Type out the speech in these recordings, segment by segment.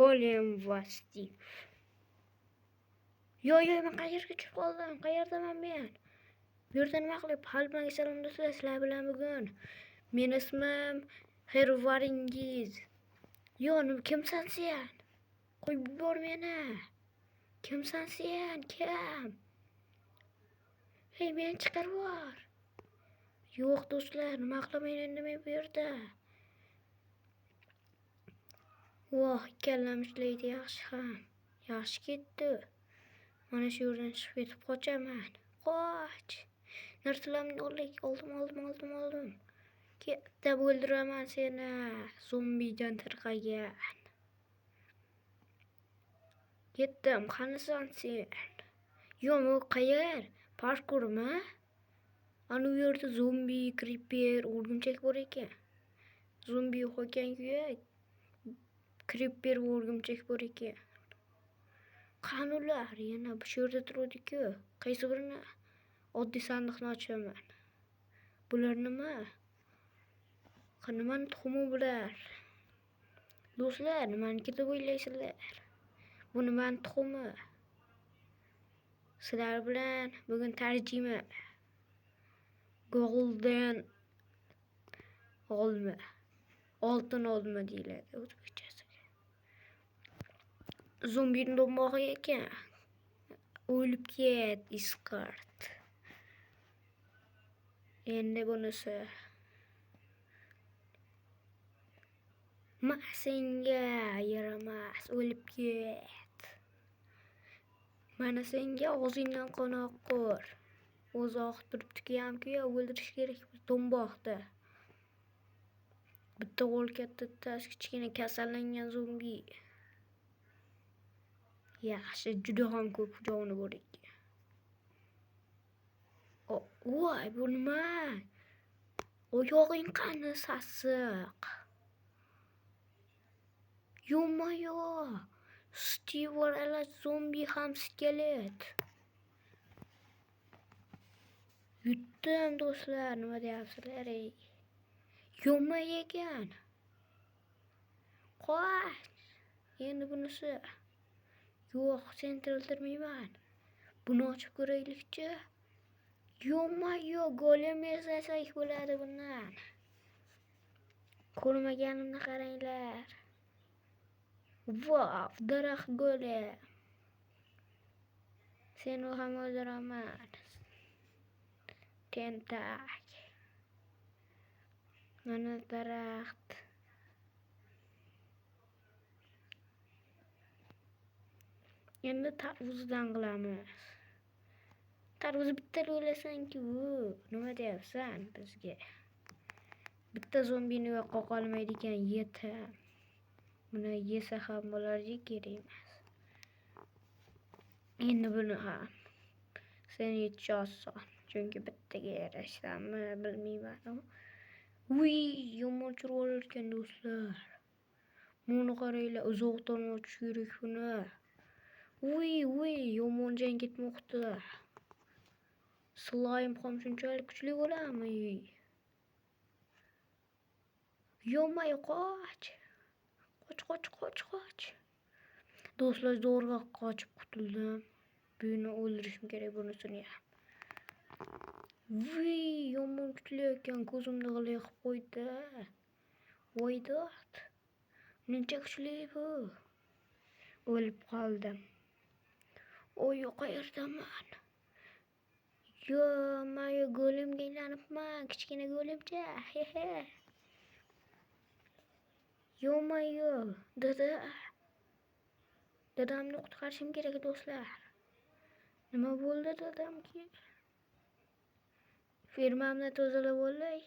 Golem va Steve. Yo, yo, men qayerga tushib qoldim? Qayerdaman men? Bu yerda nima qilib? Hammaga salom do'stlar, sizlar bilan bugun. Meni ismim Hervaringiz. Yo, nima kimsan sen? Qo'yib yubor meni. Kimsan sen? Kim? Hey, meni chiqarib yubor. Yo'q do'stlar, nima qilaman endi men bu yerda? Voh, kallam ishlaydi yaxshi ham. Yaxshi ketdi. Mana shu yerdan chiqib ketib qochaman. Qoch. Narsalarni oldik, oldim. Ketib o'ldiraman seni. Zombidan tirqagan. Ketdim, qanisan sen? Yo'q, u qayer? Parkurmi? Ana u yerda zombi, creeper, o'rgimchak bor ekan. Zombi yo'q ekan-ku. Creeper, o'rgimchak bor ekan. Qani ular? Yana shu yerda turuvdi-ku. Qaysi birini? Oddiy sandiqni ochaman. Bular nima? Nimani tuxumi bular? Do'stlar, nimaniki deb o'ylaysizlar? Bu nimani tuxumi? Sizlar bilan bugun tarjima. Golden olma. Oltin olma deyiladi o'zbekchasiga. Zombini do'mbog'i ekan. O'lib ket, isqirt. Endi bunisi. Ma senga yaramas, o'lib ket. Mana senga og'zingdan qon oqur. O'zi oqib turibdi-ku, hamku, o'ldirish kerak do'mboqni. Bitta qo'l katta, bittasi kichkina kasallangan zombi. Yaxshi, juda ham ko'p joni bor ekan. Voy, bu nima? Oyog'ing qani sasiq? Yo-mayo. Steve aralash zombi ham skelet. Yutdim do'stlar, nima deyapsizlar ey? Yomay ekan. Qoch. Endi bunisi. Yo'q, seni tiriltirmayman. Buni ochib ko'raylikchi. Yo-mayo, golem yasasak bo'ladi bundan. Ko'rmaganimni qaranglar. Vau, daraxt golem. Seni ham o'ldiraman. Tentak. Mana daraxt. Endi tarvuzdan qilamiz. Tarvuz bitta o'lasan-ku. Nima deyapsan bizga? Bitta zombini yo'q qolmaydi ekan, yetim. Buni yesa ham bo'lardi, kerak emas. Endi buni ham sen yetish oson. Chunki bittaga yarashsanmi bilmayman. Uy, yomon chiroyli ekan do'stlar. Buni qaranglar, uzoqdan ochish kerak buni. Uy, uy, yomon jang ketmoqda. Slime ham shunchalik kuchli bo'ladimi? Yomay, qoch. Qoch, qoch, qoch, qoch. Do'stlar, zo'rg'a qochib qutuldim. Buni o'ldirishim kerak, bunisini ham. Vuy, yomon kuchli ekan, ko'zimni g'ilay qilib qo'ydi. Voy dod. Muncha kuchli bu. O'lib qoldim. Oy, qayerdaman? Yo, men golemga aylanibman, kichkina golemcha. He-he. Yo-mayo, dada. Dadamni qutqarishim kerak do'stlar. Nima bo'ldi dadamga? Fermamni tozalab olay.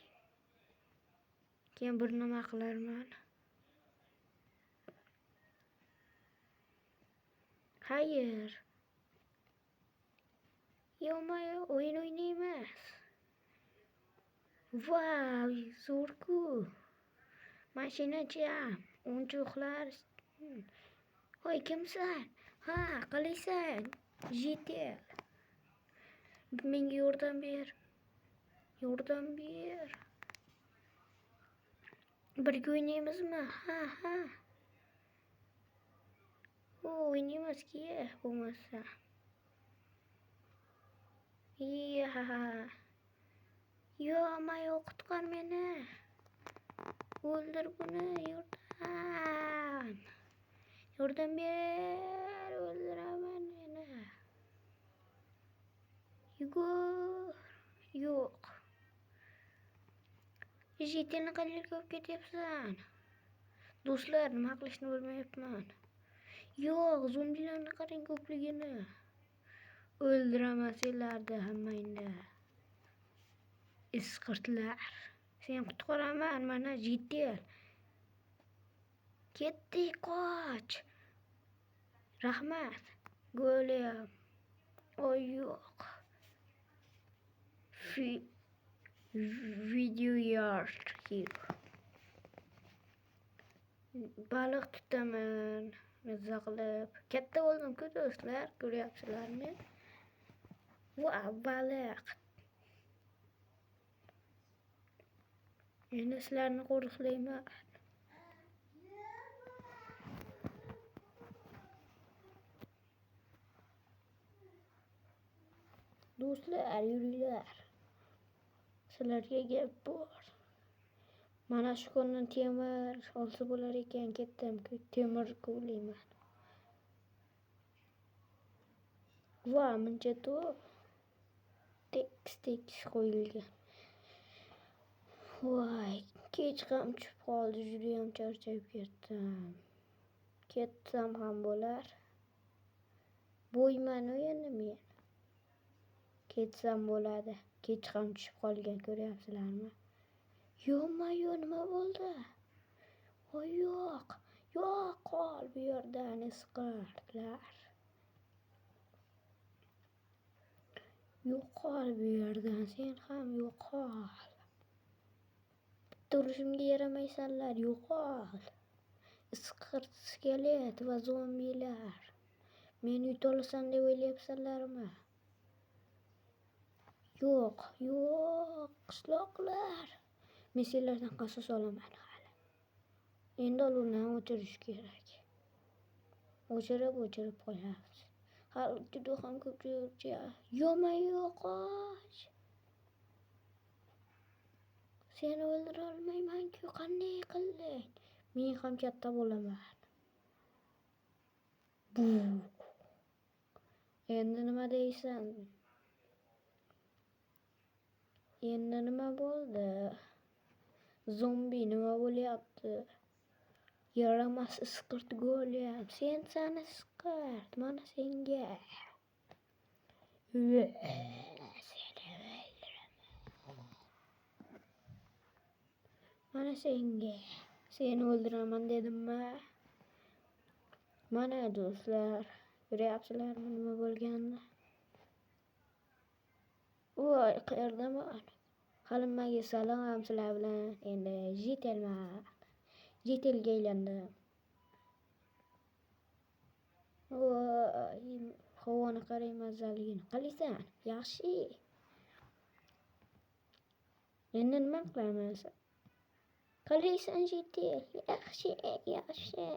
Keyin bir nima qilarman. Xayr. Yo-mayo, o'yin o'ynaymiz. Vau, zo'r-ku. Mashinacha, o'yinchoqlar. Hoy, kimsan? Ha, qalaysan? Jitel. Menga yordam ber. Yordam ber. Birga o'ynaymizmi? Ha, ha. O'ynaymiz-ki, bo'lmasa. Ya. Yo, qutqar meni. O'ldir buni, yordam. Yordam ber, o'ldiraman meni. Yugur. Yo'q. Jitelni qayerga olib ketyapsan? Do'stlar, nima qilishni bilmayapman. Yo'q, zombilarni qarang ko'pligini. O'ldiraman senlarni hammangni. Isqirtlar. Seni qutqaraman, mana Jitel. Ketdik, qoch. Rahmat. Golem. Oy, yo'q. Video yard. Baliq tutaman. Mazza qilib. Katta bo'ldim-ku do'stlar, ko'ryapsizlarmi? Va baliq. Endi sizlarni qo'riqlayman. Do'stlar, yuringlar. Sizlarga gap bor. Mana shu kundan temir olsa bo'lar ekan, ketdim, temir kovlayman. Va muncha to'p tekis-tekis qo'yilgan. Voy, kech ham tushib qoldi, juda ham charchab ketdim. Ketsam ham bo'lar. Bo'yman-u endi men. Ketsam bo'ladi. Kech ham tushib qolgan, ko'ryapsizlarmi? Yo'q-ma-yo'q, nima bo'ldi? Voy, yo'q. Yo'q, qol bu yerdan isqirtlar. Yo'qol bu yerdan, sen ham yo'qol. Bitta urishimga yaramaysanlar, yo'qol. Isqirt, skelet va zombilar. Meni yuta olasan deb o'ylayapsanlarmi? Yo'q, yo'q, qishloqlar. Men senlardan qasos olaman hali. Endi olovni o'chirish kerak. O'chirib qo'yamiz. Hali juda ham ko'p jo'ja. Yo'q, qoch. Seni o'ldira olmayman-ku, qanday qilding? Men ham katta bo'laman. Bu. Endi nima deysan? Endi nima bo'ldi? Zombi nima bo'lyapti? Yaramas isqirt golem. Sensan isqirt, mana senga. Seni o'ldiraman. Mana senga. Seni o'ldiraman dedimmi? Mana do'stlar, ko'ryapsizlarmi nima bo'lganini? Voy, qayerdaman? Halimmaga salom sizlar bilan. Endi Jitelman. Jitelga aylandim. Voy, havoni qarang mazzaligini. Qalaysan? Yaxshi. Endi nima qilamiz? Qalaysan Jitel? Yaxshi, yaxshi.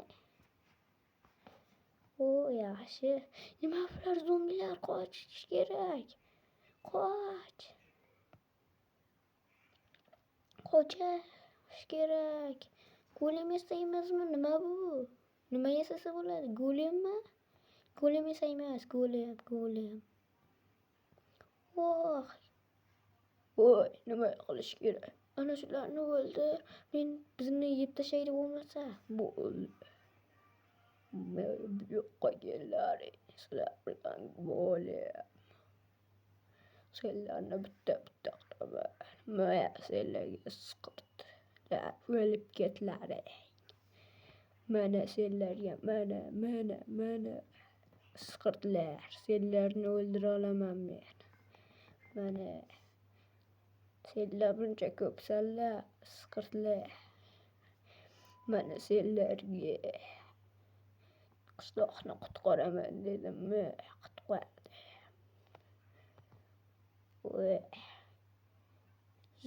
O, yaxshi. Nima bular zombilar, qochish kerak. Qoch. Qochish kerak. Golem yasaymizmi? Nima bu? Nima yasasa bo'ladi? Golemmi? Golem yasaymiz. Golem, golem. Oh. Voy, nima qilish kerak? Ana shularni o'ldir. Men bizni yeb tashlaydi bo'lmasa. Bo'ldi. Bu yoqqa kellaring. Sizlar bilan golem. Senlarni bitta-bitta qilaman. Mana senlarga isqirtlar o'lib ketlaring. Mana senlarga, mana, mana, mana isqirtlar. Senlarni o'ldira olaman men. Mana senlar buncha ko'psanlar, isqirtlar. Mana senlarga qishloqni qutqaraman dedimmi? Qutqardim.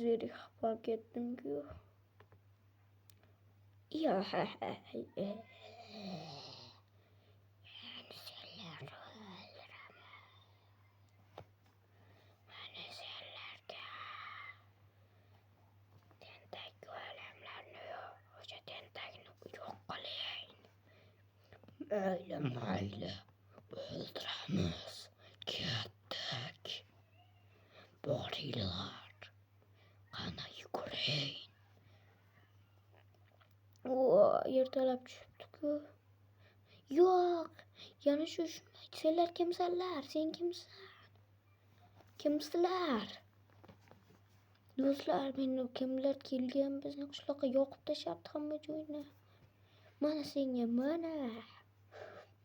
Zerikib qolib ketdim-ku. Ya. Mayli, mayli. O'ldiramiz. Ketdik. Boringlar. Qani yuguring. Voy, ertalab tushibdi-ku. Yo'q, yana shu shunday. Senlar kimsanlar? Sen kimsan? Kimsizlar? Do'stlar, meni kimlar kelgan bizni qishloqqa yoqib tashlabdi hamma joyni. Mana senga, mana.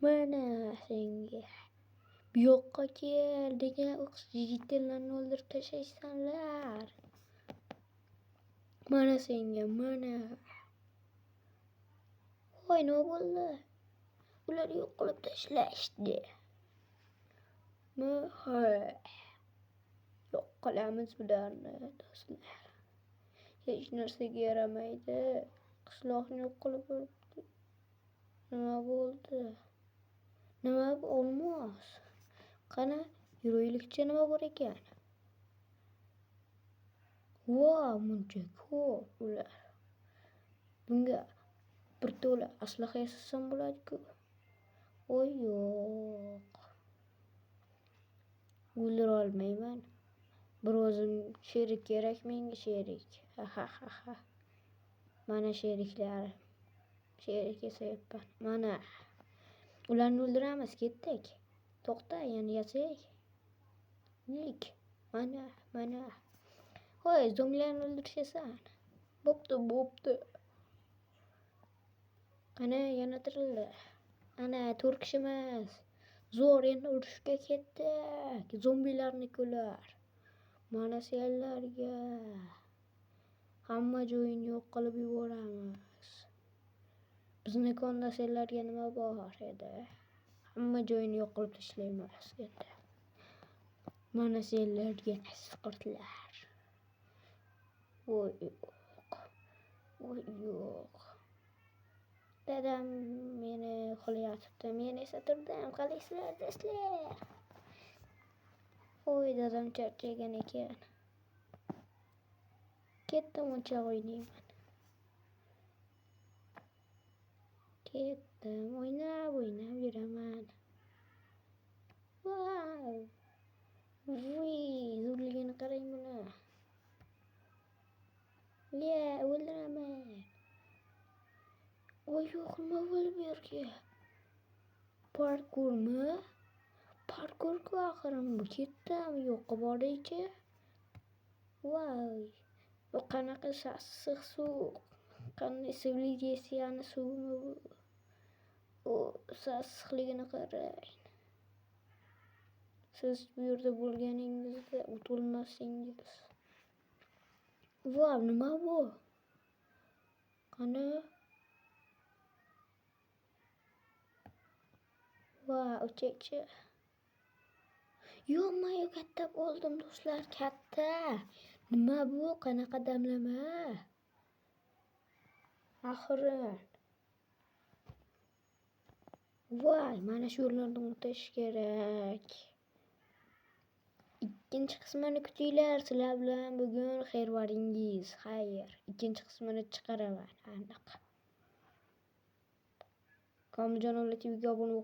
Mana senga. Bu yoqqa kel degan yigitlarni o'ldirib tashlaysanlar. Mana senga, mana. Voy, nima bo'ldi? Ular yo'q qilib tashlashdi. Yo'q qilamiz bularni, do'stlar. Hech narsaga yaramaydi. Qishloqni yo'q qilib yuboribdi. Nima bo'ldi? Nima bu olmos? Qani, yuraylikchi, nima bor ekan? Voy, muncha ko'p ular. Bunga bir to'la aslaha yasasam bo'ladi-ku. Voy, yo'q. O'ldira olmayman. Bir o'zim sherik kerak menga, sherik. Ha ha ha ha. Mana sheriklarim. Sherik yasayapman. Mana. Ularni o'ldiramiz, ketdik. To'xta, yana yasay. Nik. Mana, mana. Voy, zombilarni o'ldirishasan. Bo'pti, bo'pti. Qani, yana tirildi. Ana, 4 kishimiz. Zo'r, endi urushga ketdik. Zombilarniki ular. Mana senlarga. Hamma joyini yo'q qilib yuboramiz. Bizni konda senlarga nima bor edi? Hamma joyini yo'q qilib tashlaymiz endi. Mana senlarga isqirtlar. Voy yo'q. Voy yo'q. Dadam meni uxlayotibdi. Men esa turdim. Qalaysizlar, do'stlar? Voy, dadam charchagan ekan. Ketdim, o'choq o'ynayman. Ketdim, o'ynab, o'ynab yuraman. Vau! Vuy, zo'rligini qarang buni. Ya, o'ldiraman. Voy, yo'q, nima bo'ldi bu yerga? Parkurmi? Parkur-ku axirim bu. Ketdim, yo'qqa boraychi. Voy! Bu qanaqa sassiq suv? Qanday sivilizatsiyani suvimi bu? O sassiqligini qarang. Siz bu yerda bo'lganingizda o'tolmasingiz. Voy, nima bu? Qani? Voy, o'chakchi. Yo'q-ma, katta bo'ldim, do'stlar, katta. Nima bu? Qanaqa damlama? Axirin. Voy, mana shu yo'llardan o'tish kerak. Ikkinchi qismini kutinglar. Sizlar bilan bugun xayrvaringiz. Xayr, ikkinchi qismini chiqaraman aniq. Komiljon TVga obuna.